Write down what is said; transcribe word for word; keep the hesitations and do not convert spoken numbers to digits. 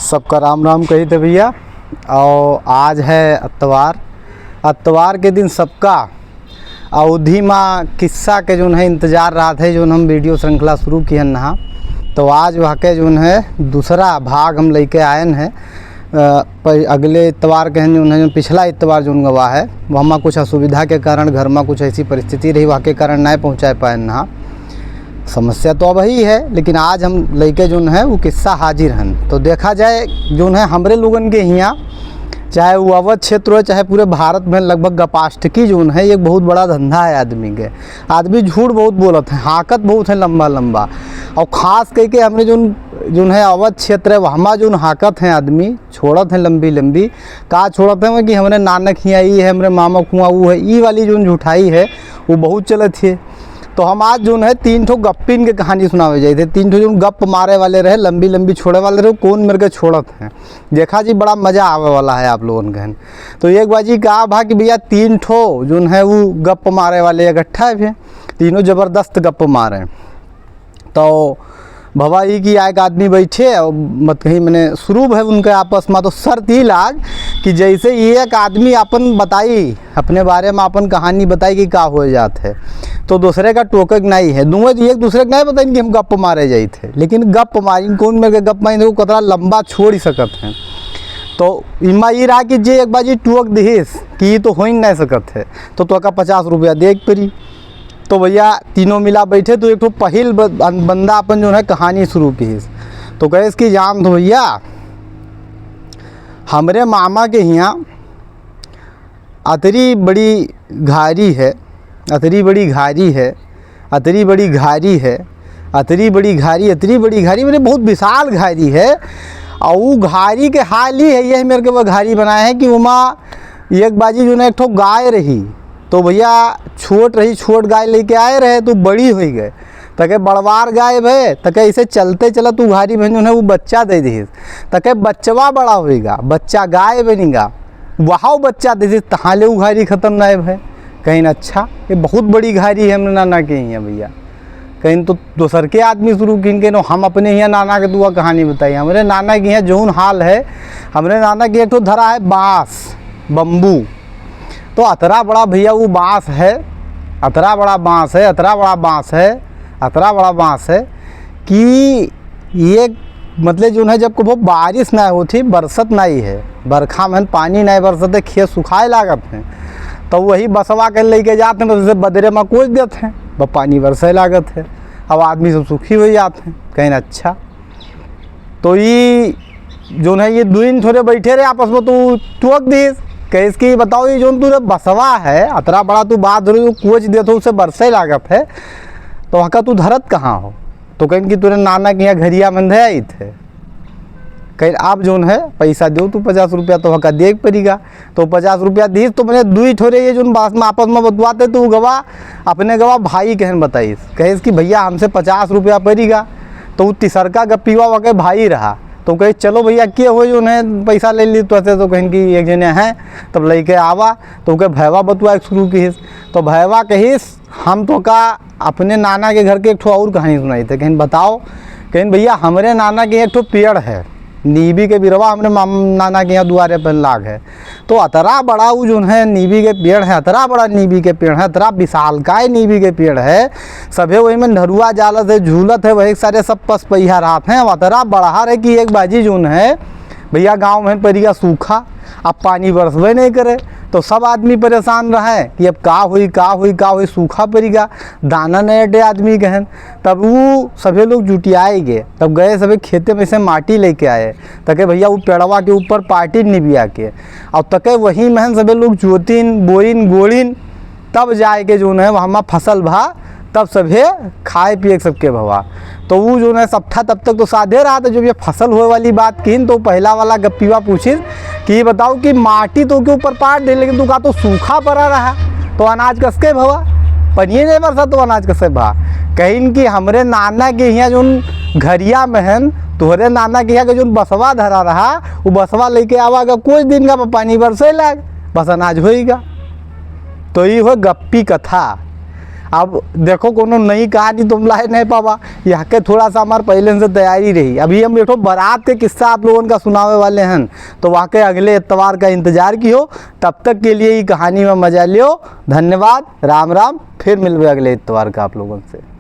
सबका राम राम कही थे भइया। और आज है अतवार। अतवार के दिन सबका अवधी मा किस्सा के जौन है इंतजार रहत है, जौन हम video श्रृंखला शुरू किहन नहा। तो आज वह के जौन है दूसरा भाग हम लइके आयन है। अ, प-, अगले इतवार के हैं जौन है, जौन पिछला इतवार जौन गवा है, वह मा कुछ असुविधा के कारण, घर मा कुछ ऐसी परिस्थिति रही, वह के कारण नाय पहुँचाए पायन नहा। समस्या तो अब ही है, लेकिन आज हम लइके जौन है वो किस्सा हाजिर हन। तो देखा जाए जौन है हमरे लोगन के हियाँ, चाहे वो अवध क्षेत्र हो, चाहे पूरे भारत में, लगभग गपाष्टकी जौन है एक बहुत बड़ा धंधा है आदमी के। आदमी झूठ बहुत बोलत है, हाँकत बहुत है लंबा लंबा। और खास करके हमरे जौन, जौन है अवध क्षेत्र है, वहमा जौन हाँकत हैं आदमी, छोड़त हैं लंबी लंबी। का छोड़त हैं कि हमरे नानक हियाँ ई है, हमरे मामा कुआँ ऊ है, ई वाली जौन झूठाई है वो बहुत चलत है। तो हम आज जौन है तीन ठो गप्पिन के कहानी सुनावे जाइत है। तीन ठो जौन गप मारे वाले रहे, लंबी लंबी छोड़े वाले रहे, कौन मेर के छोड़त हैं। देखा जी, बड़ा मजा आवे वाला है आप लोगन के। तो एक बाजी का भा कि भइया तीन ठो जौन है वो गप मारे वाले इकट्ठा है, तीनों जबरदस्त गप मारे। तो भवा ई कि एक आदमी बैठे और मत कहीं मने शुरू है उनके आपस मा, तो शर्त ई लाग कि जैसे एक आदमी अपन बताई, अपने बारे मा अपन कहानी बताई कि का हो जात है, तो दूसरे का टोके के नाई है। दुए एक दूसरे के नाई बताइन कि हम गप मारे जाइत है, लेकिन गप मारिन, कौन मेर के गप मारिन, वो कतरा लंबा छोड़ ही सकत हैं। तो इमा ई रहा कि जे एक बाजी टोक दिहिस कि ई तो हो ही नहीं सकत है, तो तोका पचास रुपया दे के पड़ी। तो भइया तीनों मिला बैठे, तो एक ठो पहिल ब-, बंदा अपन जौन है कहानी शुरू किहिस। तो कहिस कि जान तो भइया, हमरे मामा के हियाँ अतरी बड़ी घारी है, अतरी बड़ी घारी है, अतरी बड़ी घारी है, अतरी बड़ी घारी, अतरी बड़ी घारी, मने बहुत विशाल घारी है। और वो घारी के हाल ही है, यही मेर के वो घारी बनाए हैं कि उमा एक बाजी जौन है एक ठो गाय रही, तो भइया छोट रही, छोट गाय लइके आए रहे, तो बड़ी होइ गए। तके बड़वार गाय भे, तके ऐसे चलते चलत उ घारी में जौन है वो बच्चा दे दिहिस, तके बच्चवा बड़ा होइगा, बच्चा गाय बनिगा, वहाँ बच्चा दे दिहिस, तहाँ ले उ घारी खत्म नाय भे। कहिन अच्छा, ये बहुत बड़ी घारी है हमरे नाना के हियाँ भइया। कहिन तो दोसर के आदमी शुरू किहिन, कहिन हम अपने हियाँ नाना के दुआ कहानी बताई। हमरे नाना के हियाँ जौन हाल है, हमरे नाना के एक ठो धरा है बाँस, बम्बू। तो अतरा बड़ा भइया वो बाँस है, अतरा बड़ा बाँस है, अतरा बड़ा बाँस है, अतरा बड़ा बाँस है कि ये मतलब जौन है जब कबो बारिश नाय होत ही, बरसत नाई है, बरखा में पानी नाय बरसत है, खेत सुखाए लागत है, तो वही बसवा के लइके जात हैं, बस उसे बदरे मा कोच देत हैं, बस पानी बरसे लागत है, अब आदमी सब सुखी होइ जात हैं। कहिन अच्छा, तो ई जौन है ये दुइन थोरे बैठे रहे आपस में, तो टोक दिहिस, कहिस कि बताओ ये जौन तू रे बसवा है, अतरा बड़ा तू बाँस धरे, तू कोच देत हो, उसे बरसे लागत है, तो वहका तू धरत कहाँ हो? तो कहिन कि तोरे नाना के हियाँ घरिया में धे आइत है। कहिन आप जौन है पैसा देउ तू पचास रुपया, तो वहका दे के पड़िगा। तो पचास रुपया दिहिस, तो मने दुई ठोरे ये जौन बाँस में आपस में बतुआते, तो उ गवा, अपने गवा भाई कहन बताइस, कहिस कि भइया हमसे पचास रुपया पड़िगा। तो उ तिसरका गप्पिवा वके भाई रहा, तो कहे चलो भइया के हो जौन है पैसा ले ली तो ऐसे, तो कहिन कि एक जने हैं, तब लइके आवा। तो उके भैवा बतुआ शुरू किहिस। तो भैवा कहिस हम तोका अपने नाना के घर के एक ठो और कहानी सुनाइत है। कहिन बताओ? कहिन भइया हमरे नाना के एक ठो पेड़ है, नीबी के बिरवा हमरे माम-, नाना के यहाँ दुआरे पर लाग है। तो अतरा बड़ा उ जौन है नीबी के पेड़ है, अतरा बड़ा नीबी के पेड़ है, अतरा विशालकाय नीबी के पेड़ है, सभे वही में ढरुआ जालत है, झूलत है, वही सारे सब पस पहिया रहत हैं। अतरा बड़ा है कि एक बाजी जौन है भइया गाँव में परिगा सूखा, अब पानी बरसबे नहीं करे, तो सब आदमी परेशान रहे कि अब का होई, का होई, का होई, सूखा परिगा, दाना नहीं अटे आदमी कहन। तब उ सभे लोग जुटियाए गए, तब गए सभे खेते में से माटी लेके आए, तके भइया उ पेड़वा के ऊपर पाटिन निबिया के, और तके वही महन सभे लोग जोतिन, बोइन, गोड़िन, तब जाए के जौन है वहाँ मा फसल भा, तब सभे खाए पिए के सबके भवा। तो उ जौन है सट्ठा तब तक तो साधे रहा, तो जब ये फसल होए वाली बात किहिन, तो पहला वाला गप्पिवा पूछिस कि ये बताओ कि माटी तो के ऊपर पाट दे, लेकिन तू का तो सूखा पड़ा रहा, तो अनाज कसके भवा, पनिये नहीं बरसा तो अनाज कसके भवा। कहिन कि हमरे नाना के हियाँ जौन घरिया महन, तोहरे नाना के हियाँ के जौन बसवा धरा रहा, उ बसवा लइके आवा का कुछ दिन का पानी बरसे लाग, बस अनाज होइगा। तो ई हो गप्पी कथा। अब देखो, कोनो नई कहानी तुम लाए नहीं पावा, यहाँ के थोड़ा सा हमार पहले से तैयारी रही। अभी हम एक ठो बारात के किस्सा आप लोगन का सुनावे वाले हैं, तो वहाँ के अगले इतवार का इंतजार किहो। तब तक के लिए ई कहानी में मजा लियो। धन्यवाद, राम राम, फिर मिलबे अगले इतवार का आप लोगन से।